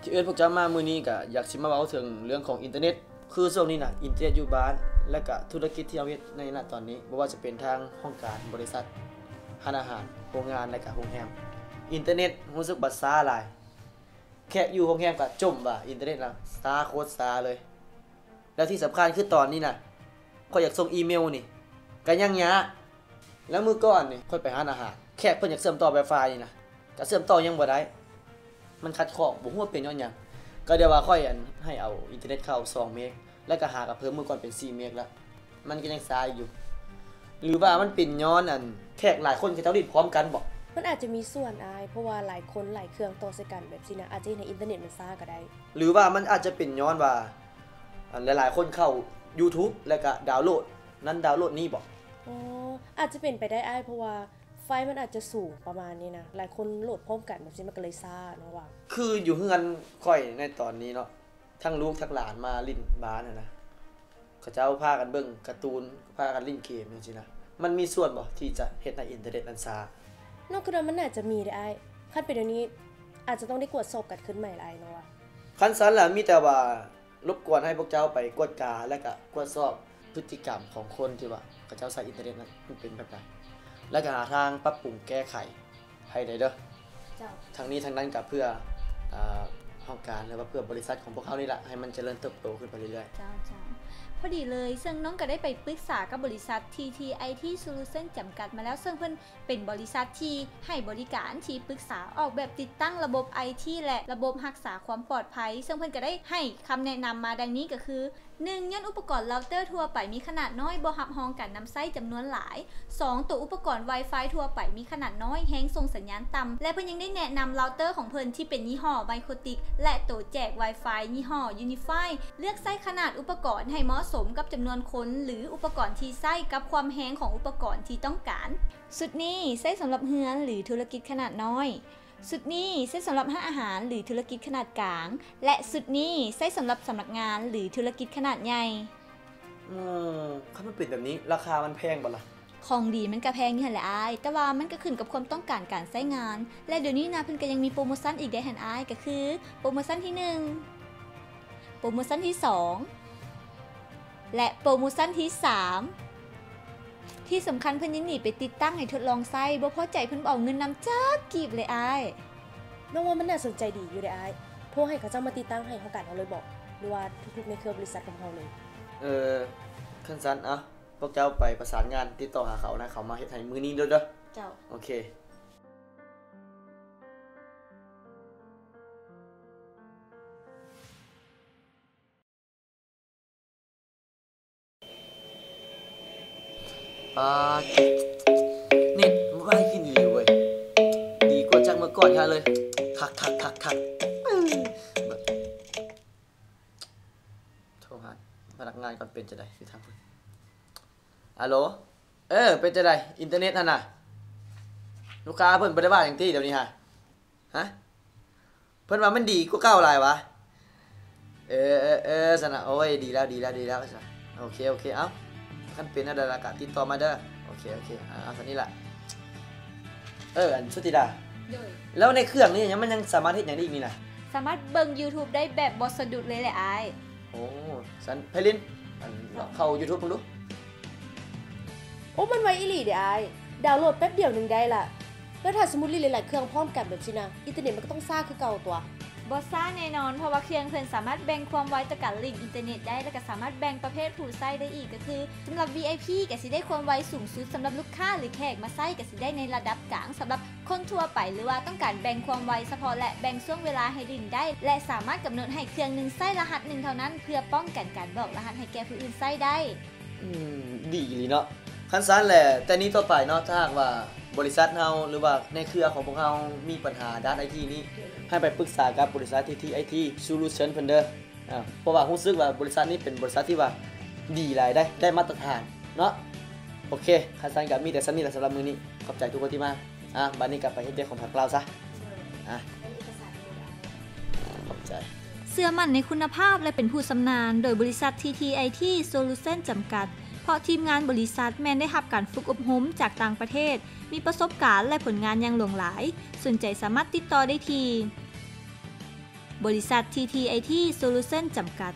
ທີ່ເອີ້ນພວກເຈົ້າມາມື້ນີ້ກະຢາກຊິມາເວົ້າເຖິງເລື່ອງຂອງອິນເຕີເນັດ. ຄືຊ່ວງນີ້ນະ ອິນເຕີເນັດຢູ່ບ້ານ ແລະກະທຸລະກິດທີ່ເຮົາເຮັດໃນນະຕອນນີ້ ບໍ່ວ່າຈະເປັນທາງຫ້ອງການ, ບໍລິສັດ, ຮ້ານອາຫານ, ໂຮງງານ ແລະກະໂຮງແຮມ, ອິນເຕີເນັດຮູ້ສຶກວ່າຊ້າຫຼາຍ. ແຂກຢູ່ໂຮງແຮມກະຈົ່ມວ່າອິນເຕີເນັດລາວຊ້າ ໂຄດຊ້າເລີຍ. ແລ້ວທີ່ສຳຄັນຄືຕອນນີ້ນະ ຂ້ອຍຢາກສົ່ງອີເມວນີ້ກະຍັງຍາກ. ແລ້ວມື້ກ່ອນນີ້ຂ້ອຍໄປຮ້ານອາຫານ ແຂກເພິ່ນຢາກເຊື່ອມຕໍ່ Wi-Fi ນີ້ນະ ກະເຊື່ອມຕໍ່ຍັງບໍ່ໄດ້. ມັນຂັດຂ້ອງ ບໍ່ຮູ້ວ່າເປັນຍ້ອນຫຍັງ. ກະເລີຍວ່າຂ້ອຍ ອັນ ໃຫ້ເອົາອິນເຕີເນັດເຂົ້າສອງເມກ ແລ້ວກະຫາກະເພີ່ມມື້ກ່ອນເປັນສີ່ເມກລະ. ມັນກະຍັງຊ້າຢູ່. ຫຼືວ່າມັນເປັນຍ້ອນ ອັນ ແຂກຫຼາຍຄົນເຂົາເຈົ້າຫຼິ້ນພ້ອມກັນບໍ? ມັນອາດຈະມີສ່ວນອ້າຍ, ເພາະວ່າຫຼາຍຄົນຫຼາຍເຄື່ອງຕໍ່ໃສ່ກັນແບບຊີ້ນະ ອາດຈະເຮັດໃຫ້ອິນເຕີເນັດມັນຊ້າກະໄດ້. ຫຼືວ່າມັນອາດຈະເປັນຍ້ອນວ່າ ອັນ ຫຼາຍໆຄົນເຂົ້າ YouTube ແລ້ວກະດາວໂຫຼດນັ້ນດາວໂຫຼດນີ້ບໍ? ອໍ ອາດຈະເປັນໄປໄດ້ອ້າຍ, ເພາະວ່າໄຟມັນອາດຈະສູງປະມານນີ້ນະ, ຫຼາຍຄົນໂຫຼດພ້ອມກັນແບບຊີ້ ມັນກະເລີຍຊ້າເນາະວ່າ. ຄືຢູ່ເຮືອນຂ້ອຍໃນຕອນນີ້ເນາະ ທັງລູກທັງຫຼານມາຫຼິ້ນບ້ານຫັ້ນນະ ເຂົາເຈົ້າພາກັນເບິ່ງກາຕູນ ພາກັນຫຼິ້ນເກມຈັ່ງຊີ້ນະ. ມັນມີສ່ວນບໍ່ທີ່ຈະເຮັດໃຫ້ອິນເຕີເນັດມັນຊ້າ? ນ້ອງຄິດວ່າມັນໜ້າຈະມີເດ້ອ້າຍ. ຄັນເປັນແນວນີ້ ອາດຈະຕ້ອງໄດ້ກວດສອບກັນຂຶ້ນໃໝ່ລະອ້າຍເນາະວ່າ. ຄັນຊັ້ນລະ ມີແຕ່ວ່າ ລົບກວນໃຫ້ພວກເຈົ້າໄປກວດກາ ແລະກະກວດສອບພຶດຕິກຳຂອງຄົນທີ່ວ່າເຂົາເຈົ້າໃຊ້ອິນເຕີເນັດນັ້ນ ມັນເປັນແບບໃດ ແລະກະຫາທາງປັບປຸງແກ້ໄຂໃຫ້ແດ່ເດີ. ເຈົ້າ. ທັງນີ້ທັງນັ້ນກະເພື່ອ ອາ ຫ້ອງການ ຫຼືວ່າເພື່ອບໍລິສັດຂອງພວກເຮົານີ້ລະ ໃຫ້ມັນຈະເລີນເຕີບໂຕຂຶ້ນໄປເລື້ອຍໆ. ເຈົ້າ, ເຈົ້າ. ພໍດີເລີຍ ເຊິ່ງນ້ອງກະໄດ້ໄປປຶກສາກັບບໍລິສັດ ທີທີໄອທີ ໂຊລູຊັນ ຈຳກັດມາແລ້ວ, ເຊິ່ງເພິ່ນ ເປັນບໍລິສັດທີ່ໃຫ້ບໍລິການທີ່ປຶກສາອອກແບບຕິດຕັ້ງລະບົບໄອທີ ແລະ ລະບົບຮັກສາຄວາມປອດໄພ, ເຊິ່ງເພິ່ນກະໄດ້ໃຫ້ຄຳແນະນຳມາດັ່ງນີ້ກະຄື ໜຶ່ງ ຍ້ອນອຸປະກອນເລົາເຕີທົ່ວໄປມີຂະໜາດນ້ອຍ ບໍ່ຮັບຮອງການນຳໃຊ້ຈຳນວນຫຼາຍ, ສອງ ໂຕອຸປະກອນ Wi-Fi ທົ່ວໄປມີຂະໜາດນ້ອຍ ແຮງສົ່ງສັນຍານຕ່ຳ ແລະ ເພິ່ນຍັງໄດ້ແນະນຳເລົາເຕີຂອງເພິ່ນທີ່ເປັນຍີ່ຫໍ້ Microtik ແລະ ໂຕແຈກ Wi-Fi ຍີ່ຫໍ້ Unify ເລືອກໃຊ້ຂະໜາດອຸປະກອນໃຫ້ເໝາະສົມກັບຈຳນວນຄົນ ຫຼື ອຸປະກອນທີ່ໃຊ້ກັບຄວາມແຮງຂອງອຸປະກອນທີ່ຕ້ອງການ. ຊຸດນີ້ໃຊ້ສຳລັບເຮືອນ ຫຼື ທຸລະກິດຂະໜາດນ້ອຍ. ຊຸດນີ້ໃຊ້ສຳລັບຮ້ານອາຫານ ຫຼື ທຸລະກິດຂະໜາດກາງ ແລະ ຊຸດນີ້ໃຊ້ສຳລັບສຳນັກງານ ຫຼື ທຸລະກິດຂະໜາດໃຫຍ່. ອືມ ຄັນມັນເປັນແບບນີ້ ລາຄາມັນແພງບໍ່ລະ? ຂອງດີມັນກະແພງຢູ່ຫັ້ນແຫຼະອ້າຍ, ແຕ່ວ່າມັນກະຂຶ້ນກັບຄວາມຕ້ອງການການໃຊ້ງານ ແລະ ດຽວນີ້ນະ ເພິ່ນກະຍັງມີໂປຣໂມຊັນອີກເດ້ຫັ້ນອ້າຍ, ກະຄືໂປຣໂມຊັນທີໜຶ່ງ ໂປຣໂມຊັນທີສອງ ແລະ ໂປຣໂມຊັນທີສາມ. ທີ່ສຳຄັນເພິ່ນຍັງໜີໄປຕິດຕັ້ງໃຫ້ທົດລອງໃຊ້, ບໍ່ພໍໃຈເພິ່ນບໍ່ເອົາເງິນນຳຈັກກີບເລີຍອ້າຍ. ນ້ອງວ່າມັນໜ້າສົນໃຈດີຢູ່ເດ້ອ້າຍ. ໂທໃຫ້ເຂົາເຈົ້າມາຕິດຕັ້ງໃຫ້ຫ້ອງການເຮົາເລີຍບໍ? ຫຼືວ່າທຸກໆໃນເຄືອບໍລິສັດຂອງເຮົາເລີຍ? ເອີ ຄັນຊັ້ນ ເອົາ ພວກເຈົ້າໄປປະສານງານຕິດຕໍ່ຫາເຂົານະ, ເຂົາມາເຮັດໃຫ້ມື້ນີ້ໂລດເດີ. ເຈົ້າ. ໂອເຄ. ປາດ ເນັດໄວຂຶ້ນອີ່ຫຼີເວີຍ, ດີກວ່າຈາກເມື່ອກ່ອນເຍາະເລີຍ. ຄັກໆໆໆ. ໂທຫາພະນັກງານກ່ອນ ເປັນຈັ່ງໃດຢູ່ທາງພຸ້ນ? ອາໂຫຼ ເອີ ເປັນຈັ່ງໃດອິນເຕີເນັດຫັ້ນນະ? ລູກຄ້າເພິ່ນບໍ່ໄດ້ວ່າຫຍັງຕິດຽວນີ້ຫະ? ຮະ? ເພິ່ນວ່າມັນດີກວ່າເກົ່າຫຼາຍຫວາ? ເອີ ເອີ ເອີ ຊັ້ນນະ. ໂອ້ຍ ດີແລ້ວ ດີແລ້ວ ດີແລ້ວ. ໂອເຄ ໂອເຄ ເອົ້າ ຄັນເປັນແນວໃດລະກະຕິດຕໍ່ມາເດີ. ໂອເຄ ໂອເຄ ເອົາ ເອົາ ສ່ຳນີ້ລະ. ເອີ ອັນ ສຸທິດາ ໂດຍ ແລ້ວໃນເຄື່ອງນີ້ຍັງ ມັນຍັງສາມາດເຮັດຫຍັງໄດ້ອີກນີ້ນະ? ສາມາດເບິ່ງ YouTube ໄດ້ແບບບໍ່ສະດຸດເລີຍແຫຼະອ້າຍ. ໂອ້ ຊັ້ນ ໄພລິນ ອັນ ເຈົ້າ ເຂົ້າ YouTube ເບິ່ງດູ. ໂອ້ ມັນໄວອີ່ຫຼີເດອ້າຍ, ດາວໂຫຼດແປັບດຽວໜຶ່ງໄດ້ລະ. ແລ້ວຖ້າສົມມຸດຫຼິ້ນຫຼາຍໆເຄື່ອງພ້ອມກັນແບບຊີ້ນະ ອິນເຕີເນັດມັນກະຕ້ອງຊ້າຄືເກົ່າຕົວະ? ບໍ່ຊ້າແນ່ນອນ, ເພາະວ່າເຄື່ອງເພິ່ນສາມາດແບ່ງຄວາມໄວຕໍ່ການຫຼິ້ນອິນເຕີເນັດໄດ້ ແລະ ກະສາມາດແບ່ງປະເພດຜູ້ໃຊ້ໄດ້ອີກ, ກະຄືສຳລັບ ວີໄອພີ ກະຊິໄດ້ຄວາມໄວສູງສຸດ, ສຳລັບລູກຄ້າ ຫຼື ແຂກມາໃຊ້ ກະຊິໄດ້ໃນລະດັບກາງ, ສຳລັບຄົນທົ່ວໄປ ຫຼືວ່າຕ້ອງການແບ່ງຄວາມໄວສະເພາະ ແລະ ແບ່ງຊ່ວງເວລາໃຫ້ຫຼິ້ນໄດ້ ແລະ ສາມາດກຳນົດໃຫ້ເຄື່ອງໜຶ່ງໃຊ້ລະຫັດໜຶ່ງເທົ່ານັ້ນ ເພື່ອປ້ອງກັນການບອກລະຫັດໃຫ້ແກ່ຜູ້ອື່ນໃຊ້ໄດ້. ອືມ ດີອີ່ຫຼີເນາະ. ຄັນຊັ້ນແຫຼະ ແຕ່ນີ້ຕໍ່ໄປເນາະ ຖ້າຫາກວ່າບໍລິສັດເຮົາ ຫຼືວ່າໃນເຄືອຂອງພວກເຮົາມີບັນຫາດ້ານໄອທີນີ້ ໃຫ້ໄປປຶກສາກັບບໍລິສັດ ທີທີໄອທີ ໂຊລູຊັນ ເພິ່ນເດີ. ອາ ເພາະວ່າຮູ້ສຶກວ່າບໍລິສັດນີ້ເປັນບໍລິສັດທີ່ວ່າດີຫຼາຍເດ້ ໄດ້ມາດຕະຖານເນາະ. ໂອເຄ ຄັນຊັ້ນກະມີແຕ່ສ່ຳນີ້ລະສຳລັບມື້ນີ້. ຂອບໃຈທຸກຄົນທີ່ມາ. ອາ ບາດນີ້ກະໄປເຮັດວຽກຂອງພາກລາວຊະ. ອາ ຂອບໃຈ. ເຊື່ອໝັ້ນໃນຄຸນນະພາບ ແລະ ເປັນຜູ້ຊຳນານ ໂດຍບໍລິສັດ ທີທີໄອທີ ໂຊລູຊັນ ຈຳກັດ ເພາະທີມງານບໍລິສັດແມ່ນໄດ້ຮັບການຝຶກອົບຮົມຈາກຕ່າງປະເທດ, ມີປະສົບການ ແລະ ຜົນງານຢ່າງຫຼວງຫຼາຍ. ສົນໃຈສາມາດຕິດຕໍ່ໄດ້ທີ່ ບໍລິສັດ ທີທີໄອທີ ໂຊລູຊັນ ຈຳກັດ.